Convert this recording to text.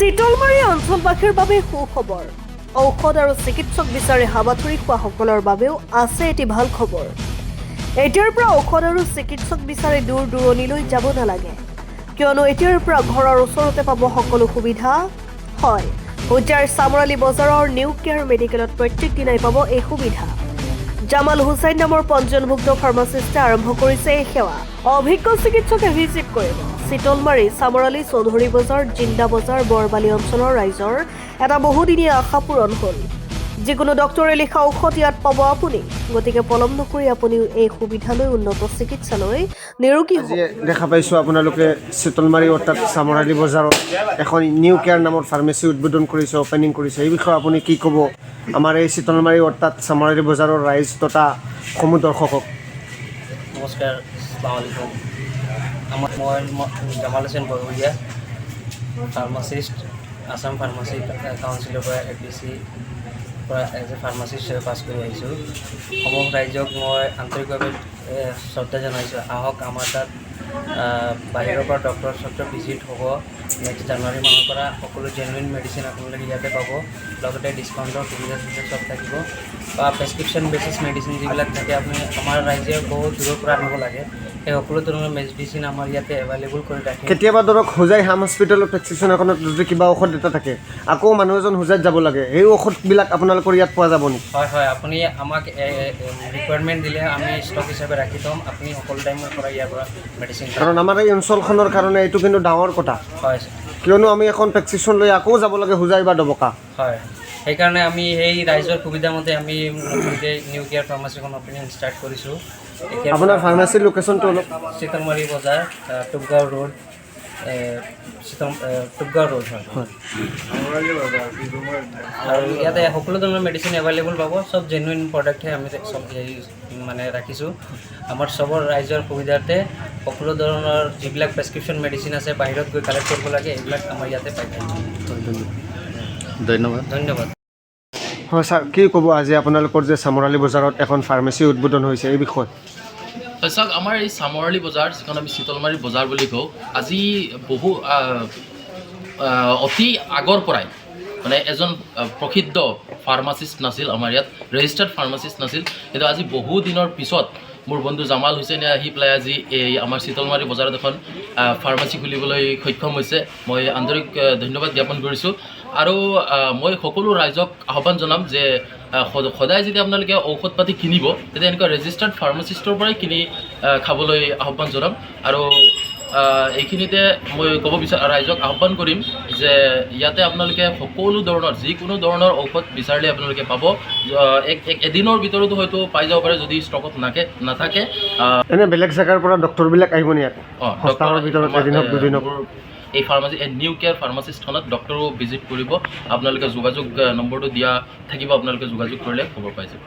চিতলমাৰী অঞ্চলবাসীৰ বাবে সুখবৰ। ঔষধ আৰু চিকিৎসক বিচাৰি হাবাথুৰি খোৱাসকলৰ বাবেও আছে এটি ভাল খবৰ। এতিয়াৰ পৰা ঔষধ আৰু চিকিৎসক বিচাৰি দূৰ দূৰণিলৈ যাব নালাগে, কিয়নো এতিয়াৰ পৰা ঘৰৰ ওচৰতে পাব সকলো সুবিধা। হয়, হোজাইৰ চামৰালী বজাৰৰ নিউ কেয়াৰ মেডিকেলত প্ৰত্যেক দিনাই পাব এই সুবিধা। জামাল হুছেইন নামৰ পঞ্জীয়নভুক্ত ফাৰ্মাচিষ্টে আৰম্ভ কৰিছে এই সেৱা। অভিজ্ঞ চিকিৎসকে ভিজিট কৰিব। চিতলমাৰী, চামৰালী, চৌধুৰী বজাৰ, জিন্দা বজাৰ, বৰবালি অঞ্চলৰ ৰাইজৰ এটা বহুদিনীয়া আশা পূৰণ হ'ল। যিকোনো ডক্তৰে লিখা ঔষধ ইয়াত পাব আপুনি। গতিকে পলম নকৰি আপুনিও এই সুবিধা লৈ উন্নত চিকিৎসালৈ নিৰোগী আজি হওক। দেখা পাইছোঁ, আপোনালোকে চিতলমাৰী অৰ্থাৎ চামৰালী বজাৰত এখন নিউ কেয়াৰ নামৰ ফাৰ্মাচী উদ্বোধন কৰিছে, অ'পেনিং কৰিছে। এই বিষয়ে আপুনি কি ক'ব আমাৰ এই চিতলমাৰী অৰ্থাৎ চামৰালী বজাৰৰ ৰাইজ তথা সমূহ দৰ্শকক? নমস্কাৰ, আসসালামু আলাইকুম। মই জামাল হোসেন বৰভূঞা, ফাৰ্মাচিষ্ট, আছাম ফাৰ্মাচী কাউন্সিলৰ পৰা, এপিচি পৰা এজ এ ফাৰ্মাচিষ্ট হিচাপে পাছ কৰি আহিছোঁ। সমূহ ৰাইজক মই আন্তৰিকভাৱে শ্ৰদ্ধা জনাইছোঁ। আহক, আমাৰ তাত বাহিৰৰ পৰা ডক্টৰ চক্টৰ ভিজিট হ'ব। নেক্সট জানুৱাৰী মাহৰ পৰা সকলো জেনুইন মেডিচিন আপোনালোকে ইয়াতে পাব। লগতে ডিছকাউণ্টৰ সুবিধা চুবিধা চব থাকিব বা প্ৰেছক্ৰিপশ্যন বেচিছ মেডিচিন যিবিলাক থাকে, আপুনি আমাৰ ৰাইজে বহুত দূৰৰ পৰা আনিব লাগে, সেই সকলো ধৰণৰ মেডিচিন আমাৰ ইয়াতে এভেইলেবল কৰি ৰাখিম। কেতিয়াবা ধৰক হোজাই হাম হস্পিটেলত প্ৰেছক্ৰিপশ্যন এখনত যদি কিবা ঔষধ এটা থাকে, আকৌ মানুহ এজন হোজাইত যাব লাগে, সেই ঔষধবিলাক আপোনালোকৰ ইয়াত পোৱা যাব নেকি? হয়, আপুনি আমাক ৰিকুৱাৰমেণ্ট দিলে আমি ষ্টক হিচাপে ৰাখি থ'ম। আপুনি সকলো টাইমৰ পৰা ইয়াৰ পৰা মেডিচিন। কাৰণ আমাৰ এই অঞ্চলখনৰ কাৰণে এইটো কিন্তু ডাঙৰ কথা। হয়। কিয়নো আমি এখন প্ৰেছক্ৰিপশ্যন লৈ আকৌ যাব লাগে হোজাই বা ডবকা। হয়, সেইকাৰণে আমি সেই ৰাইজৰ সুবিধা মতে আমি নতুনকৈ নিউ কেয়াৰ ফাৰ্মাচীখন অপেনিং ষ্টাৰ্ট কৰিছোঁ এতিয়া। আপোনাৰ ফাৰ্মাচীৰ লোকেশ্যনটো অলপ? চিতলমাৰী বজাৰ, টুপগাঁও ৰোড, টুপগাঁও ৰোড হয়। আৰু ইয়াতে সকলো ধৰণৰ মেডিচিন এভেইলেবল পাব। চব জেনুইন প্ৰডাক্টহে আমি চব হেৰি মানে ৰাখিছোঁ। আমাৰ চবৰ ৰাইজৰ সুবিধাৰ্থে সকলো ধৰণৰ যিবিলাক প্ৰেছক্ৰিপশ্যন মেডিচিন আছে, বাহিৰত গৈ কালেক্ট কৰিব লাগে, এইবিলাক আমাৰ ইয়াতে পাই থাকিব। ধন্যবাদ। ধন্যবাদ। হয় ছাৰ, কি ক'ব আজি আপোনালোকৰ যে চামৰালী বজাৰত এখন ফাৰ্মাচী উদ্বোধন হৈছে, এই বিষয়ে? হয়, চাওক, আমাৰ এই চামৰালী বজাৰ, যিখন আমি চিতলমাৰী বজাৰ বুলি কওঁ, আজি বহু আহ, আহ, অতি আগৰ পৰাই মানে এজন প্ৰসিদ্ধ ফাৰ্মাচিষ্ট নাছিল আমাৰ ইয়াত, ৰেজিষ্টাৰ্ড ফাৰ্মাচিষ্ট নাছিল। কিন্তু আজি বহু দিনৰ পিছত মোৰ বন্ধু জামাল হুছেইনে আহি পেলাই আজি এই আমাৰ চিতলমাৰী বজাৰত এখন ফাৰ্মাচী খুলিবলৈ সক্ষম হৈছে। মই আন্তৰিক ধন্যবাদ জ্ঞাপন কৰিছোঁ আৰু মই সকলো ৰাইজক আহ্বান জনাম যে সদায় যেতিয়া আপোনালোকে ঔষধ পাতি কিনিব, তেতিয়া এনেকুৱা ৰেজিষ্টাৰ্ড ফাৰ্মাচিষ্টৰ পৰাই কিনি খাবলৈ আহ্বান জনাম। আৰু এইখিনিতে মই ক'ব বিচাৰ ৰাইজক আহ্বান কৰিম যে ইয়াতে আপোনালোকে সকলো ধৰণৰ, যিকোনো ধৰণৰ ঔষধ বিচাৰিলে আপোনালোকে পাব। এক এক এদিনৰ ভিতৰতো হয়তো পাই যাব পাৰে, যদি ষ্টকত নাথাকে। এনে বেলেগ জেগাৰ পৰা ডক্টৰবিলাক আহিব নি ইয়াত? অঁ। সপ্তাহৰ ভিতৰত এদিন হওক, দুদিন হওক? মোৰ এই ফাৰ্মাচী, এই নিউ কেয়াৰ ফাৰ্মাচিষ্টখনত ডক্টৰো ভিজিট কৰিব। আপোনালোকে যোগাযোগ নম্বৰটো দিয়া থাকিব, আপোনালোকে যোগাযোগ কৰিলে খবৰ পাই যাব।